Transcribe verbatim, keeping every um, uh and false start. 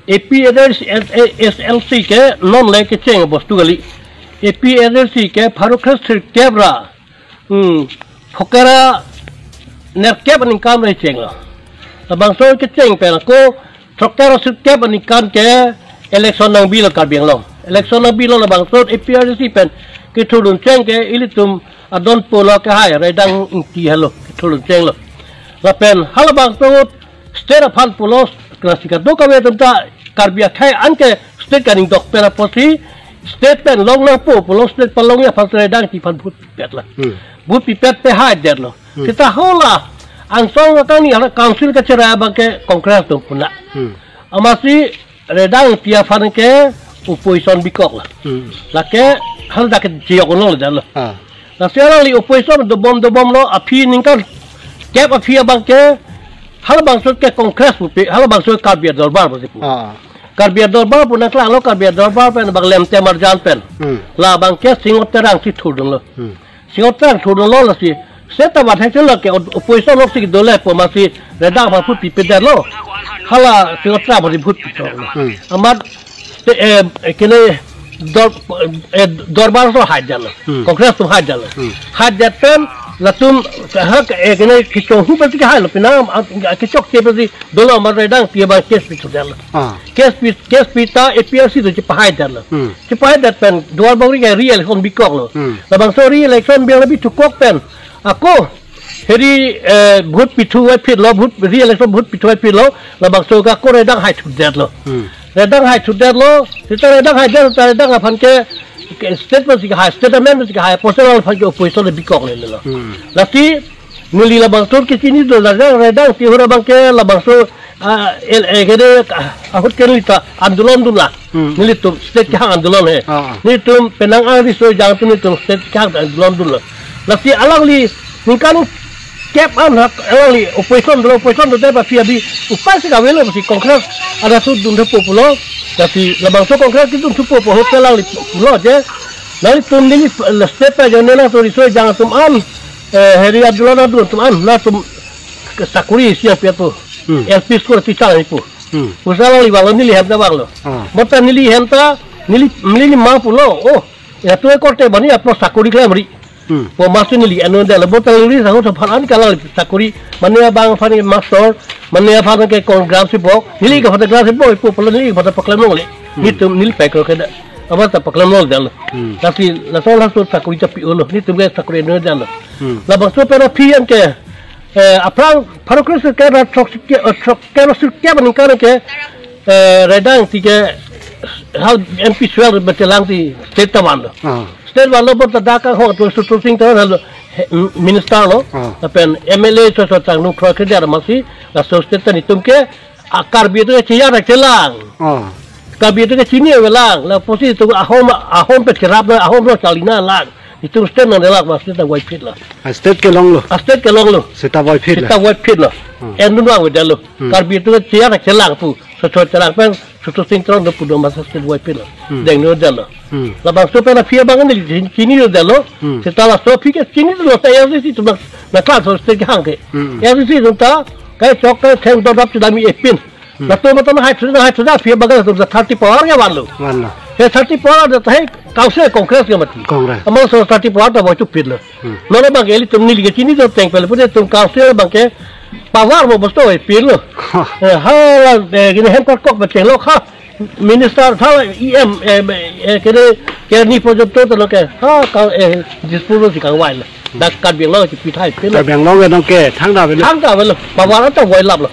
A P H L C, S L C ke non le kecheng bostu kali. A P H L C ke pharo kre sirkep ra, hmm, phokera nerkep aningkan ra chenglo. Labangso kecheng pen ako throkkep ra sirkep aningkan ke election nangbilo Karbi Anglong. Election nangbilo, labangso A P H L C pen kethurdun cheng ke ilitum adon pulo ke hai Raidang Ingti helo kethurdun chenglo. Lapen halabangso state aphan pulo, klasi kadokave atum ta Karbi akhei anke state kaningdok pen apotsi state pen long nangpo pulo, state pen longji aphan Raidang Ingti aphan vote pipetlo. Hmm. Vote pipet pe haidetlo. Hmm. Seta hala angsong akangni hala council kacherai abangke Congress atum puna. Hmm. Amatsi Raidang Ingti aphan ke opposition bikoklo. Hmm. Lake hala dak ke jiyok unlo detlo. Ah. Lasi alangli opposition dobom dobomlo, aphi ningkan kep aphi abangke halabangso ke Congress pupe, halabangso Karbi Adorbar pusi pu. Ah. Karbi Adorbar pu nangklanglo, Karbi Adorbar pen abang Lemtem Arjan pen. Hmm. Labangke Singot Terang si thurdunlo. Hmm. Singot Terang thurdunlo lasi. Seta bathek selo ke op-, opposition lok si dole pu amatsi Raidang aphan vote pipedetlo. Hala Singot Terang aphan vote pipedetlo. Hmm. Amat, eh, eh, kene dor-, eh, Dorbar so haidetlo. Hmm. Congress atum haidetlo. Hmm. Haidet pen latum hak, eh, kene kechok hu pasi hailo, penang, ah, kechokche pasi dolo amat Raidang Ingti abang case pithurdetlo. Ah. Case pi, case pita A P H L C atum chepahaidetlo. Hmm. Chepahaidet pen Duarbagori ke re-election bikoklo. Hmm. Labangso re-election bilang la bithukok pen ako heri, eh, vote pithu vaipitlo, vote re-election vote pithu vaipitlo, labangso ke ako Raidang haithurdetlo. Hmm. Raidang haithurdetlo, seta Raidang haidet, seta Raidang aphan ke, ke state pensi kehai, state amendment pensi kehai, apotsi alangphan ke opposition le bikokle lelo. Hmm. Lasi neli labangso kechini do, Raidang, Raidang Ingti ahut abangke labangso, ah, el, eh, kede, ah, ahut ke neli ta andolon dunlo. Hmm. Nelitum state kehang andolon he. Ah, ah. Nelitum penang ariso jang atum nelitum state kehang andolon dunlo. Lasi alangli ningkan kep an hak alangli opposition dolo, opposition do, tebak aphi abi upai si kavelo si Congress ada su dun thupo pulo. Lasi labangso Congress kedun thupo pu ahut ke alangli pulo je. Nanglitum neli, eh, state ta jane nangtum riso jang atum an, eh, heri andolon adun atum an, nangtum ke sakori isi apiat pu. Hmm. L P school teacher ni pu. Hmm. Pusi alangli vanglo, neli hem ta vanglo. Ah. Bonta neli hem ta, neli, neli ma pulo. Oh, ya tu korte bani apot sakori klemri. Hmm. Pu amatsi neli anu detlo, bonta neli sahut aphan an ke alangli sakori, mane abang aphan master, mane aphan ke kon gram si bok, neli ke aphan gram si bok, ipu pulo neli ke aphan paklem longle. Hmm. Nelitum neli paikro ke da. Amat ta paklem longdetlo. Hmm. Lasi laso laso sakori ta pi-olo, nelitum ke sakori anu detlo. Hmm. Labangso pen aphi anke, eh, aphrang pharo kre sirkep ra throk sirkep, eh, throkkep ra sirkep aningkan ke, eh, Raidang Ingti ke hal M P swell betelang si state ta vanlo. Ah. State vanlo bonta dak ahok tu Sutu Sing Teron halo, he, minister lo. Ah. Lapen M L A so so tang nu kro ke dia masi, laso state ta nelitum ke, ah, Karbi atum ke cheya dak chelang. Ah. Karbi atum ke chini avelang. La apotsi tu ahom, ahom pet kerap na, ahom lo chalina lang. Nelitum state nangdelak, mas state ta vaipitlo. Ah, state kelonglo. Ah, state kelonglo. Seta vaipitlo. Seta vaipitlo. Hmm. Endun vang vedetlo. Hmm. Karbi atum ke cheya dak chelang pu. So so chelang pen Sutu Sing Teron do pu do mas state vaipitlo. Hmm. Dengno detlo. Hmm. Labangso pen aphi abang neli chini, chini detlo. Hmm. Seta laso aphi ke chini detlo, ta A R D C atum nang, nangklang so state kehang ke. Hmm. A R D C atum ta kechok ketheng dodap chedami epin. Hmm. Latum mata nang haithu, nang haithu, aphi abang latum ta thirty power ke vanlo. Vanlo. He thirty power ta he council Congress ke mati. Congress. Amat so thirty power ta voi chupitlo. Hmm. Non abangke ilitum neli ke chini do teng pele pute tum council abangke power mo bosto epinlo. Ha. Eh, ha, eh, kini hem kok kok bechenglo ha. Minister tha E M, eh, eh, kene, kene porjonto talo ke. Ha, ka, eh, dispose si kangvailo. Dak Karbi Anglong si pithai pilo. Karbi Anglong ke nong ke, thangta avelo. Thangta avelo. Power ta voilaplo.